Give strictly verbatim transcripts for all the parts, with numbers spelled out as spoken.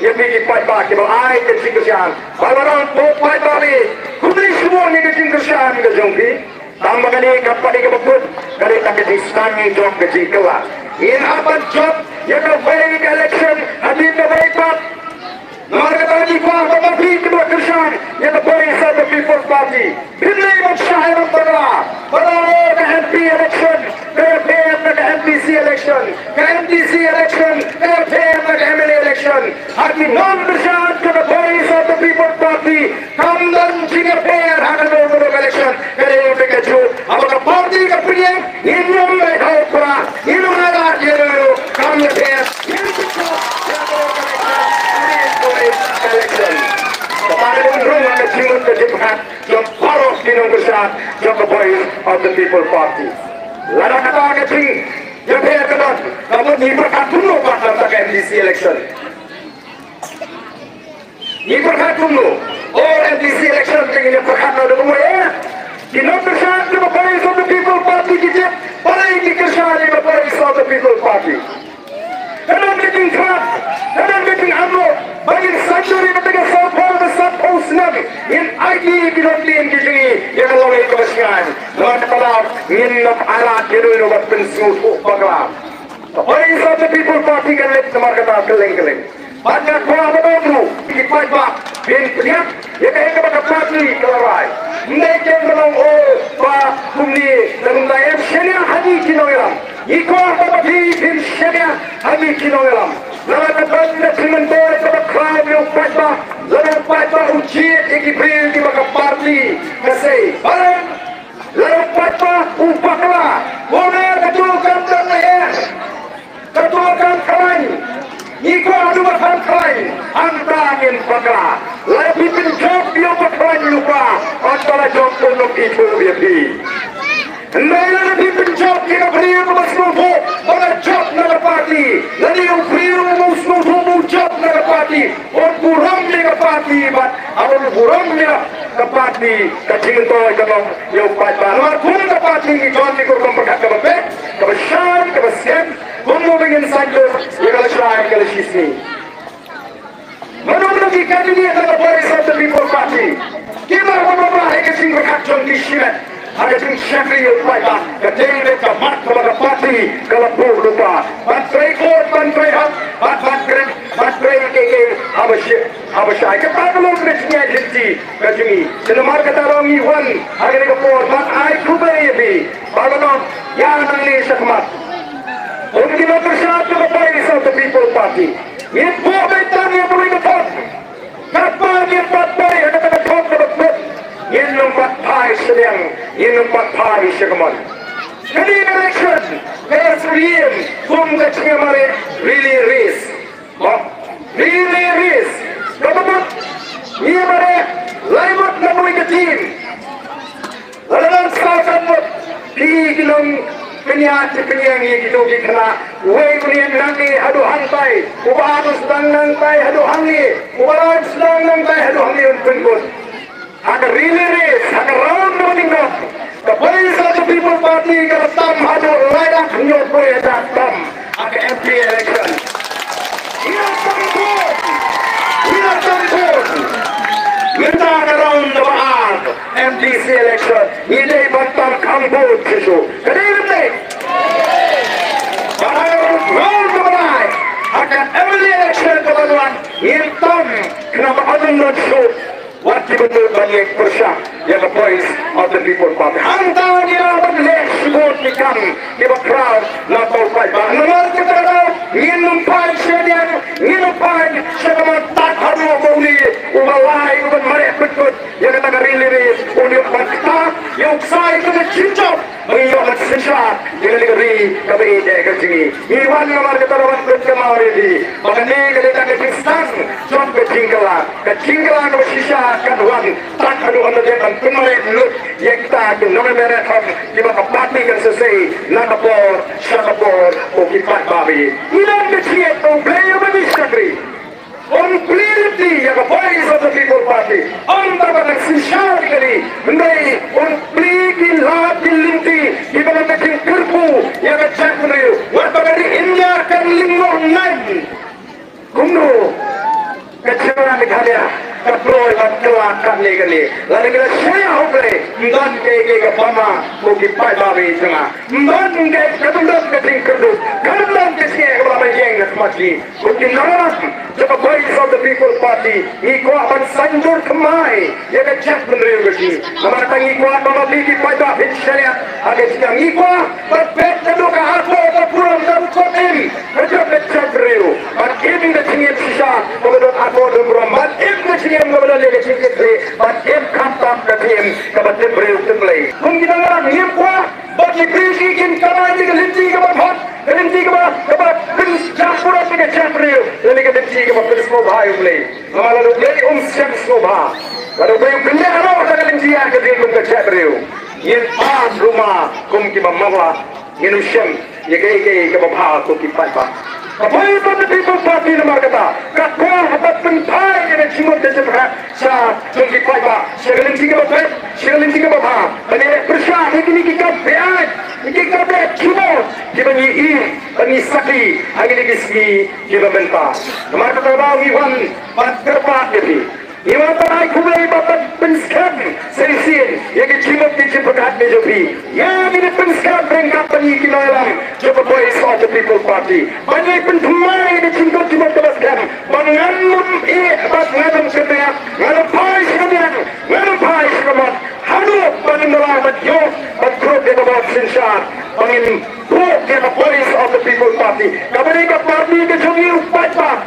Ïa phi ki paidbah kiba ai ka jingkyrshan. Ba la rong ko paidbah, phi kumne shuwa ïa ka jingkyrshan ka jong phi. Tang ba kane ka pat ïa kaba kut ka dei tang ka jingsngi jong ka jingkylla. Ngin hap ban jop ïa kawei ka election hadien kawei pat. Namar kata ngi kwah ba ma phi kiba kyrshan ïa ka Voice of the People Party. Phin leit ban shah ïa ka para. Para ka M P election ka ïapher na ka M D C election, ka M D C election ka ïapher na ka M L A election. Ha ki nongkyrshan ka Voice of the People Party kam don jingïapher ha kano kano ka election. Ka dei ka juh haba ka party ka pynïeng, ngin ïam beit ha u pra, ngin ym ailad ïa u, kam ïapher. Ngin ym ailad ïa u, kam ïapher. Ka election. Kata ka dei ruh ka jingmut ka jingpyrkhat jong baroh ki nongkyrshan jong ka Voice of the People Party. Lada kata ka jingïapher ka don, ka mut ngi pyrkhat kumno pat na ka M D C election. Ngi pyrkhat kumno? Oh, M D C election te ngin ïa pyrkhat noh da kumno, eh? Ki nongkyrshan jong ka Voice of the People Party ki tip balei ngi kyrshan ïa ka Voice of the People Party. Ka don ka jingkhlad, ka don ka jingamlok ba ngin saiñdur ïa kata ka sawphew, ka sawphew snem ngin aiti ïa ki longdien ki jong ngi ïa ka lawei kaba shngaiñ. Namar kata ngin ym ailad ïa uno uno ban pynsngewthuh bakla. Ka Voice of the People Party kan leit namar kata kylleng kylleng. Bad nga kwah ban ong ruh ïa ki paidbah, phin pdiang ïa kaei kaba ka party ka la rai. Ym dei ken ban ong, oh, ba kumne, lada ym shaniah ha ngi ki nongïalam. Ngi kwah ba ma phi phin shaniah ha ngi ki nongïalam. Lada ka don ka jingmyntoi kaba khraw ïa u paidbah, lada u paidbah u jied ïa ki briew kiba ka party ka sei. Balei? Lada u paidbah u bakla, kumne, kato kam don lyer, kato kam khlaiñ. Ngi kwah haduh ba kham khlaiñ, hangta ngin bakla. Lada phi pynjop ïa u bakhlaiñ lypa, hangta la jop, un ym ithuh ïa phi. Hynrei lada phi pynjop ïa ka briew kaba sngewthuh ba la jop na ka party, lada ïa u briew ba u sngewthuh ba u jop na ka party, un burom ïa ka party bad haba u burom ïa ka party, ka jingmyntoi ka long ïa u paidbah. Namar kum ka party ngi don ïa ka rukom pyrkhat kaba beit, kaba shai, kaba skhem, kumno ba ngin saiñdur ïa ka lashai ka lashisngi. Mano mano ki candidate na ka Voice of the People Party kiba, ba, ba, ba, ha ka jingpyrkhat jong ki shimet, ha ka jingshakri ïa u paidbah, ka dei ka mat kaba ka party ka la buh lypa. Ban trei court, ban trei hok, ban, ban trei, ban trei kiei kiei haba shi, haba shai. Kata ka long ka jingïaid lynti ka jong ngi. Te namar kata ruh ngi wan ha kane ka por ban ai khublei ïa phi ba la nang ïa nangne shakhmat. Kum ki nongkyrshan jong ka Voice of the People Party, ngin buh beit tang ïa kawei ka thong. Katba ngin pat poi ha kata ka thong kaba kut, ngin ym pat phai shiliang, ngin ym pat phai shakhmat. Kane ka election ka ïasyriem kum ka jingïamareh relay race. Ba relay race, kaba mut ngi ïamareh lai ngut na kawei ka team. Lada ngan sa kan mut, phi ki nongpynïaid pynïeng ïa kito ki khynnah, uwei un ïeng nangne haduh hangtai, uba ar un sdang nangtai haduh hangne, uba lai un sdang nangtai haduh hangne, un pynkut. Ha ka relay race, ha ka round kaba nyngkong, ka Voice of the People Party ka la tam haduh lai lak hynñiewphew hajar tam ha ka M P election. Ngi la tam vote, ngi la tam vote. Mynta ka round kaba ar, M D C election, ngi dei ban tam kham vote shisha. Ka dei ne ym dei? Bad ha ka round kaba lai, ha ka M L A election kaba wan, ngin tam khnang ba ym don shuh wat kiba mut ban ïeng pyrshah ïa ka Voice of the People Party. Hangta ngi lah ban leh shibun ki kam kiba khraw na ka bynta u paidbah. Namar kata ka daw ngin ym phai shiliang, ngin ym phai shakhmat tad haduh ba une uba lai uban mareh pynkut ïa kata ka relay race un ïoh ban ktah ïa u ksai ka jingjop. Ba ngi ïoh ban synshar ïa kane ka ri kaba ïeit ka jong ngi. Ngi wan namar kata la wan kut ka maw ïa phi ba kane ka dei tang ka jingsdang jong ka jingkylla. Ka jingkylla kaba shisha kan wan tad haduh ban dep ban pynmareh lut ïa kita ki nongïamareh thong kiba ka party kan sa sei na ka por sha ka por. Ko ki paidbah ba ïeit, ngi don ka jingngeit ba U Blei uba ngi shakri un plie lynti ïa ka Voice of the People Party. Ym tang ban synshar ïa ka ri, hynrei un plie ki lad ki lynti kiba long ka jingkyrkhu ïa ka jaitbynriew. Wat ba ka ri India kan lyngngoh ngaiñ kumno Ka jylla Meghalaya ka kloi bad kylla katne katne. Lada ngi la shaniah ha U Blei, ym don kaei kaei kaba ma ko ki paidbah ba ïeit jong nga. Ym don kaei, ka ym don ka jingkyrduh, ka ym don ka jingeh kaba la ban ïeng na khmat ngi. Kum ki nongïalam jong ka Voice of the People Party, ngi kwah ban saiñdur thymmai ïa ka jaitbynriew ka jong ngi. Namar kata ngi kwah ba ma phi ki paidbah phin shaniah ha ka jingim. Ngi kwah ban peit naduh ka Arphew Arphew Forum, naduh ka im ka jong ka jaitbynriew, ban im ka jingim shisha kaba don arphew don burom, ban im ka jingim kaba don ïa ka jingkitkhlieh, ban im khamtam ka jingim kaba tip briew tip Blei. Kum ki nongïalam ngim kwah ba ki briew ki kin kamai ïa ka lynti kaba bha, ka lynti kaba, kaba pynjah burom ïa ka jaitbynriew, lane ka lynti kaba pynsngewbha ïa U Blei. Namar lada U Blei um shym sngewbha, lada U Blei u pynleh noh da ka lynti ïa ka jingim ka jaitbynriew, ngin pass ruh ma kum kiba marla, ngin ym shem ïa kaei kaei kaba bha ko ki paidbah. Ka Voice of the People Party namar kata ka kwah ban pynphai ïa ka jingmut ka jingpyrkhat sha jong ki paidbah, sha ka lynti kaba beit, sha ka lynti kaba bha, ban ïaleh pyrshah ïa kine ki kam beaiñ, ïa ki kam beaiñ jingmut kiba ngi ïohi, ba ngi sakhi ha kine ki sngi kiba mynta. Namar kata ba ngi wan ban kyrpad ïa phi. Ngi wan ban ai khublei bad ban pynskhem sa shisien ïa ka jingmut ka jingpyrkhat ka jong phi. Ïa ngi pynskhem ryngkat bad ngi ki nongïalam jong ka Voice of the People Party, ban ïa pynthymmai ïa ka jingkut jingmut kaba skhem, ba ngan ym ïeh bad ngan ym kynriah, ngan ym phai sha ka miang, ngan ym phai sha ka mot, haduh ba ngin da lah ban ïoh ban krup ïa ka bor synshar, ba ngin buh ïa ka Voice of the People Party, kaba dei ka party ka jong ngi u paidbah.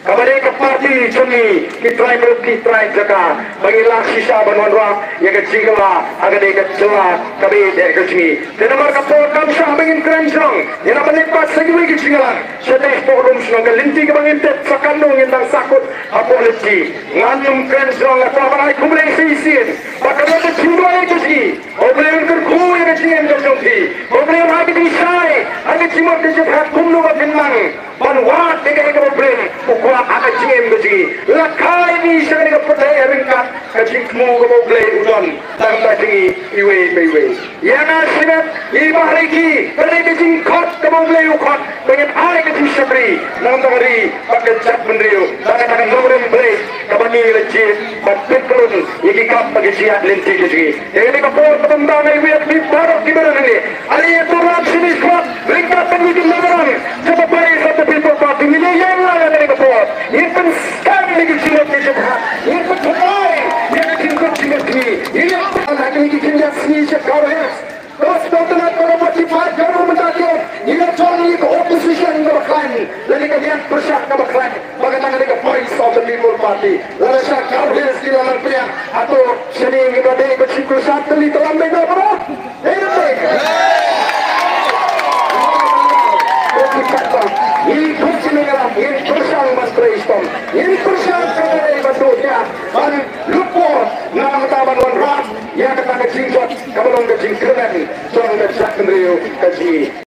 Kaba dei ka party jong ngi ki trai mluh ki trai jaka, ba ngin lah shisha ban wanrah ïa ka jingkylla ha ka dei ka jylla kaba ïeit ka jong ngi. Te namar ka por kam shah ba ngin kren jrong ïa la ban leit pat sa kiwei ki jingïalang. Shatei hapoh rum shnong ka lynti kaba ngin tep sa katno ngin dang sahkut hapoh lynti. Ngan ym kren jrong, nga kwah ban ai khublei sa shisien ba ka don ka jingduwai ka jong ngi. Ko Blei un kyrkhu ïa ka jingim ka jong phi. Ko Blei un ai ka jingshai ha ka jingmut ka jingpyrkhat kumno ba phin nang ban wad ïa kaei kaba U Blei u kwah ha ka jingim ka jong ngi. La kai ngi sha kane ka pyrthei ryngkat ka jingthmu kaba U Blei u don tang ba jong ngi iwei pa iwei. Ïa nga shimet i Bah Ricky, kane ka jingkhot kaba U Blei u khot ba ngin ai ka jingshakri na ka bynta ka ri bad ka jaitbynriew, na ka bynta ka nongrim Blei kaba ngi la jied bad pynklun ïa ki kam bad ki jingïaid lynti ka jong ngi. Ïa kane ka por ka bynta ngi ïa phi baroh kiba don hangne. Ale ïa to rap shini squad ryngkat bad ngi ki nongïalam jong ka Voice of the People Party. Ngin ïa ïeng lang ha kane ka por. Ngin pynskhem ïa ki jingmut ki jingpyrkhat. Ngin pynthymmai ïa ki jingkut jingkut jong ngi. Ngin ïa pynskhem ïa ki jingïasngi sha Garo Hills. Ka sdang tynat ka la mut ki paid Garo mynta ki ong, ngi la jong ngi ka opposition kaba khlaiñ, lane ka liang pyrshah kaba khlaiñ, ba ka dang ka dei ka Voice of the People Party. Lada sha Garo Hills ki la nang pdiang, hato shane ngi ba dei ba shi kyrshan tylli tlam beit noh bro? Dei ne em dei? Ko ki paidbah, ngi kum ki nongïalam ngin pyrshang ban trei shitom, ngin pyrshang kaba dei ban duh ïa ban lut por na ka bynta ban wanrah ïa kata ka jingjot kaba long ka jingkyrmen jong ka jaitbynriew ka jong ngi.